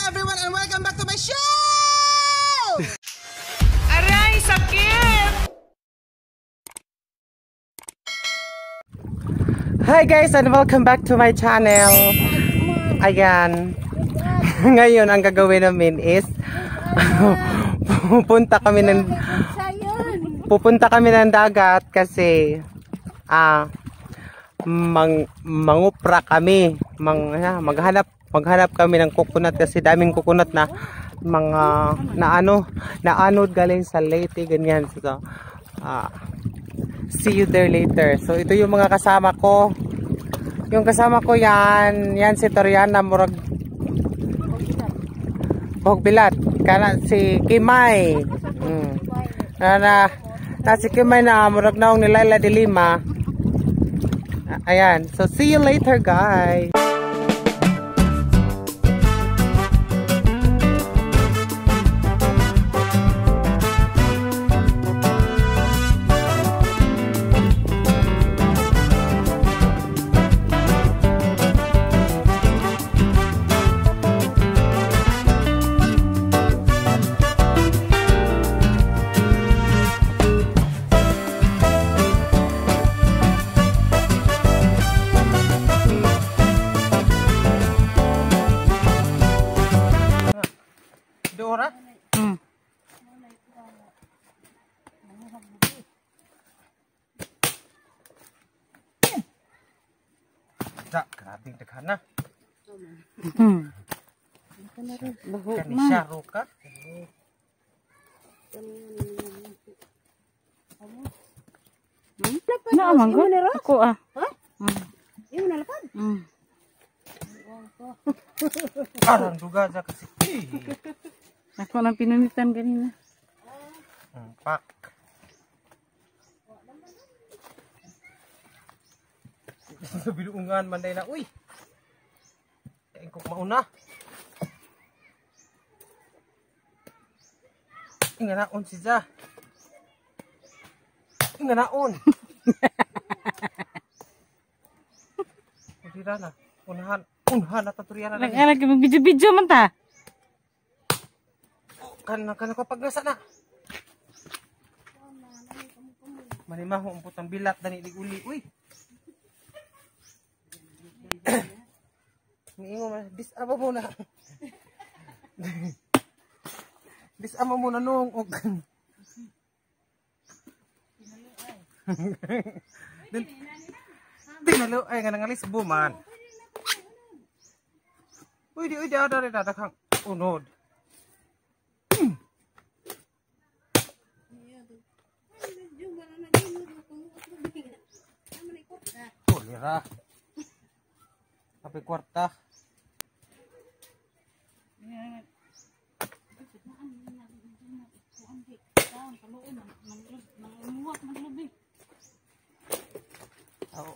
Everyone and welcome back to my show! Aray, sakit! Hi guys and welcome back to my channel. Ayan. Ngayon ang gagawin namin is pupunta kami ng dagat kasi mangupra kami, maghanap kami ng coconut kasi daming coconut na mga na naanod galing sa Leyte, ganyan. So see you there later. So ito yung mga kasama ko. Yung kasama ko yan, yan si Toriana murag Bogbilat, kana si Kimay. Na si Kimay na murag naong ni Laila de Lima. Ayan. So see you later, guys. Dora? Da, grabe daghan na. Kani siya roka. Na man gud. Ako ah. Ha? Imo na lapad? Arang duga sa kasi. Ako nang pinunitan ganina. Pak. Sa biluungan man na, uy. Kain kong mauna. Inganaon si Ja. Inganaon. Dira na. Unahan, unahan na taturiyana na. Lagi mag-video-video man ta. Kana kana ko pagnasa na. Manimaho ang putang bilat dani uli. Uy. Niingo man, disama muna. Disama muna nung og. Dinalo ay nga nangalis buman. Uy di ada ada daghang unod. Lira. Kape kwarta.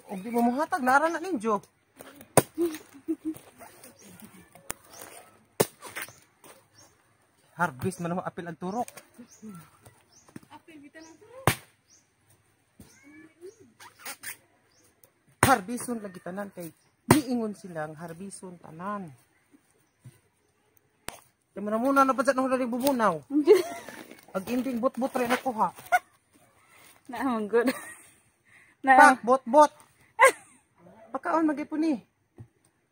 Og di mo mohatag nara na ninyo. Harvest man mo apil ang turok. Apil bitan ang turok. Harbison lagi tanan kay niingon silang harbison tanan. Kay muna muna na padjat na huling bumunaw. Ag inding bot-bot rin ako ha. Na man good. Na pak bot-bot. Pakaon magyapon ni.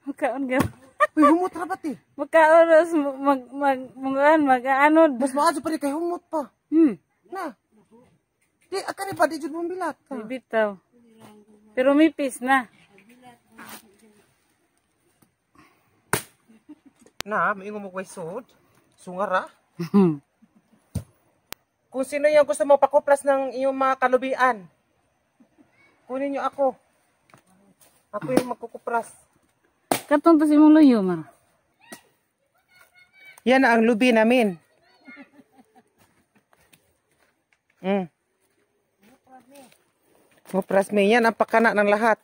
Pakaon gyud. Uy, humot ra ba ti? Pakaon ros mag mag mag mag-anod. Mas maadyo pa rin kay humot pa. Na. Di akani pa di jud mong bilat. Bitaw. Pero mipis na. Na, maingon mo kay sud. Sungara. Kung sino yung gusto mo pakuplas ng iyong mga kalubian, kunin niyo ako. Ako yung magkukupras. Katong to si imong luyo, Mar. Yan ang lubi namin. Kupras me. Yan ang pakana ng lahat.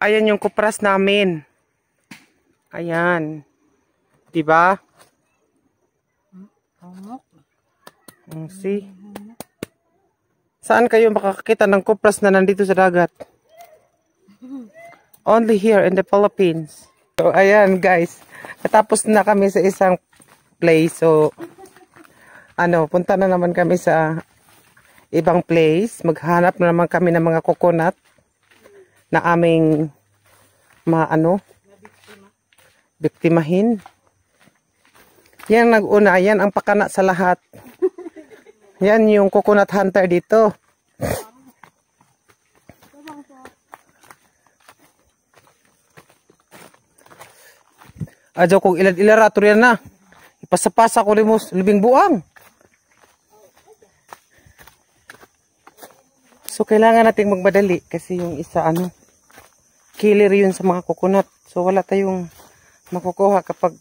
Ayan yung kupras namin. Ayan. Diba? See? Saan kayo makakakita ng kupras na nandito sa dagat? Only here in the Philippines. So, ayan guys. Natapos na kami sa isang place. So, ano, punta na naman kami sa ibang place. Maghanap na naman kami ng mga coconut na aming maano, biktimahin. Yan nag-una, yan ang pakana sa lahat. Yan yung coconut hunter dito. Adyo kung ilad-ilara yan na. Ipasapasa ko rin mo libing buang. So kailangan nating magmadali kasi yung isa ano, killer yun sa mga coconut. So wala tayong makukuha kapag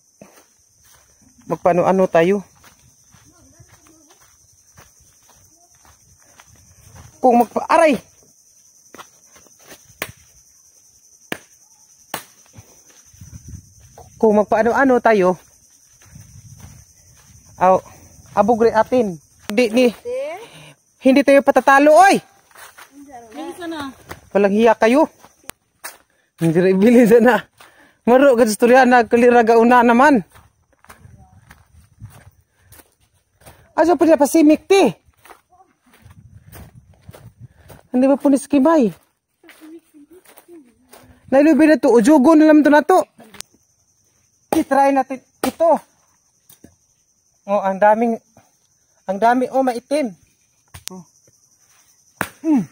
magpaano-ano tayo. Kung magpa aray! Kung magpaano-ano tayo, aw, abugre atin. Hindi tayo patatalo, oy! Walang hiya kayo. Hindi rin bilhin na. Maro, gadistorya na, kalira gauna naman. Aso po niya pasimik, ti. Hindi ba po ni skimay? Nailubi na to, ujugo na lang to na to. I-try natin ito. Oh, ang dami, oh, maitim. Oh. Mm.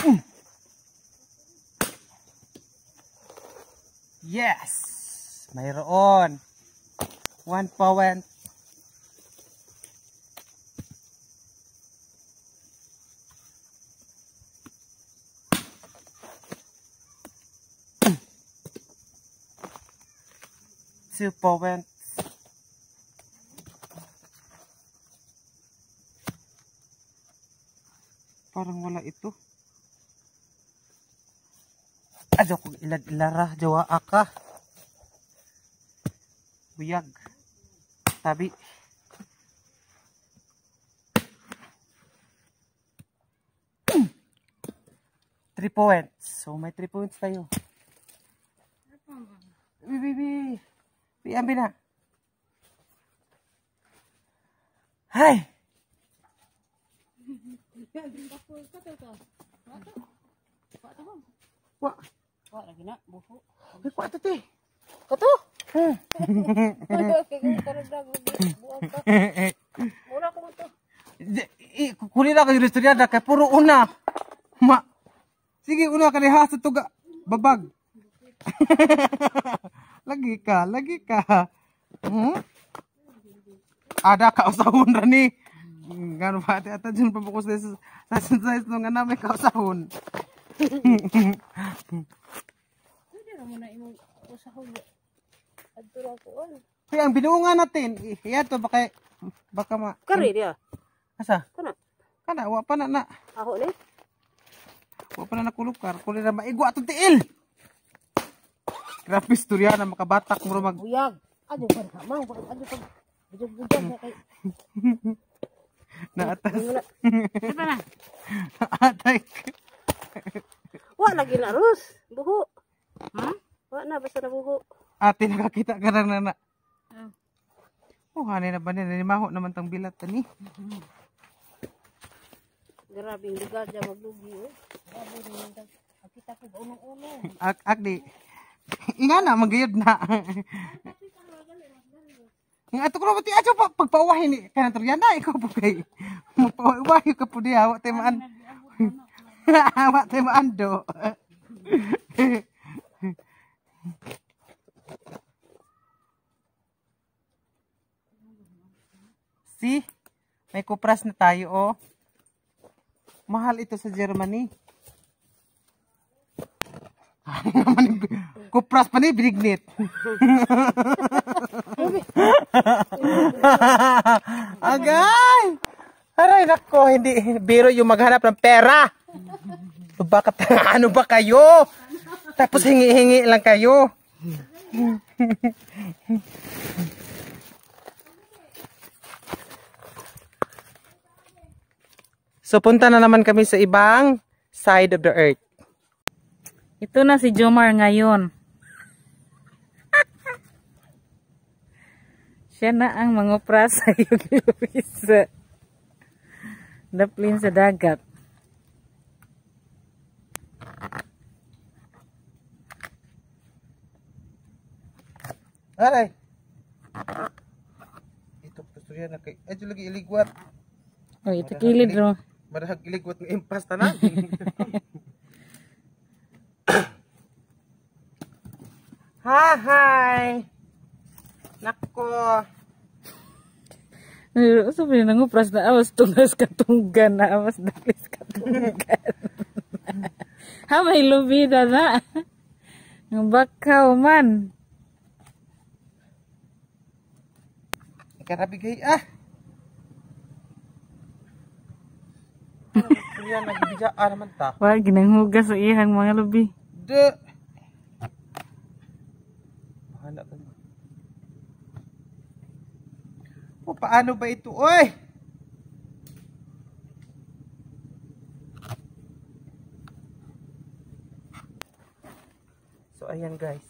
Mm. Yes! Mayroon. 1 point. 2 points. Parang wala ito. Adyo kung ilad-ilara, jawa aka. Buyag. Tabi. 3 points. So may 3 points tayo. Bibi. Ambil na. Hay. Wa. Wa lagi na buho. Ay, kuha to, te. Kato? Mura ko to. Kunin na kayo istorya kay puro una. Ma. Sige, una ka ha sa tuga. Babag. Lagi ka, lagi ka. Hmm? Ada kausahon ra ni. Ngano ba ate ata dyan pabukus sa sa nga na may kausahon. Pwede ra mo na imong usahon. Adto ra ko. Kaya ang binuungan natin, iya to baka baka ma. Kari dia. Asa? Kana. Kana wa pa na na. Ako ni. Wa pa na nakulupkar, kuli ra maigwa atong tiil. Grabe istorya na makabatak mo mag buyag. Adyo pa ka mang adyo pa. Bujog-bujog na kay. Naatas. Di ba na? Atay. Wa lagi na Rus, buho. Ha? Wa na basta na buho. Ate nakakita ka na na. Oh. Oh, hani na ba ni maho naman tang bilat tani. Grabe ang lugar dyan maglugi oh. Grabe naman tang. Kita ko unong-uno. Ak ak di. Inga na magayod na. Nga ato ko ti ato pa pagpauwahin ni kanang Triana ikaw po kay magpauwahi ka po diha wa tay maan. Wa tay maando. See? May kupras na tayo oh. Mahal ito sa Germany. Kupras pa ni binignit. Agay! Aray nako, hindi biro yung maghanap ng pera. Bakit ano ba kayo? Tapos hingi-hingi lang kayo. So punta na naman kami sa ibang side of the earth. Ito na si Jomar ngayon. Siya na ang mangupra sa sa daplin sa dagat. Aray. Ito gusto yan na kay ay lagi iligwat. Oh, ito kilid ro. Marahag iligwat ng impas tanan. Hi, hi. Nako. So, nangupras na awas tungas katunggan na awas dalis katunggan. Ha, may lubida na. Ang bakaw man. Karabigay ah. Yan, nagbibidya naman ta. Wag, ginanghugas sa iyang mga lubi. De. Bahala ka na. O, paano ba ito? Oy! So, ayan guys.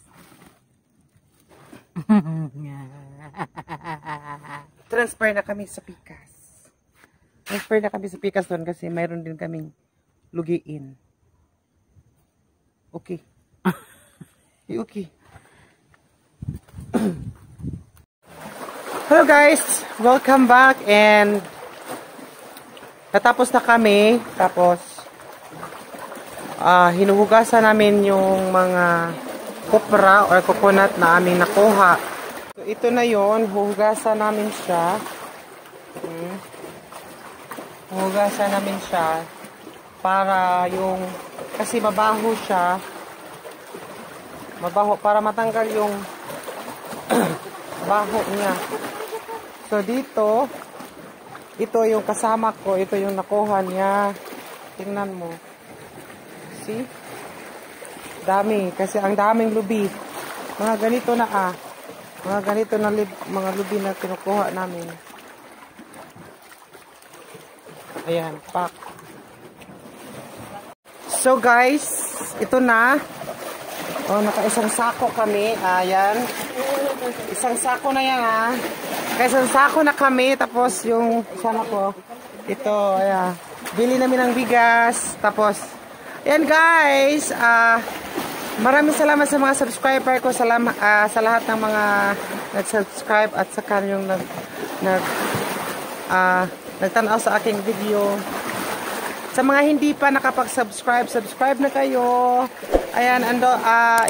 Transfer na kami sa Pikas. Transfer na kami sa Pikas doon kasi mayroon din kaming lugiin. Okay. Okay. Hello guys! Welcome back and natapos na kami. Tapos hinuhugasan namin yung mga kopra or coconut na aming nakuha. So ito na yon, huhugasan namin siya. Huhugasan namin siya para yung, kasi mabaho siya. Mabaho para matanggal yung baho niya. So dito, ito yung kasama ko, ito yung nakuha niya. Tingnan mo. See? Dami, kasi ang daming lubi. Mga ganito na ah. Mga ganito na mga lubi na kinukuha namin. Ayan, pack. So guys, ito na. Oh, naka-isang sako kami. Ayan. Isang sako na yan ah. Naka-isang sako na kami. Tapos yung sama ko. Ito, ayan. Bili namin ng bigas. Tapos, ayan guys. Maraming salamat sa mga subscriber ko. Salamat sa lahat ng mga nag-subscribe at saka yung nagtanaw sa aking video. Sa mga hindi pa nakapag-subscribe, subscribe na kayo. Ayan,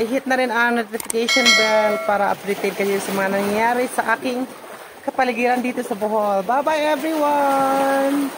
i-hit na rin ang notification bell para updated kayo sa mga nangyayari sa aking kapaligiran dito sa Bohol. Bye-bye everyone!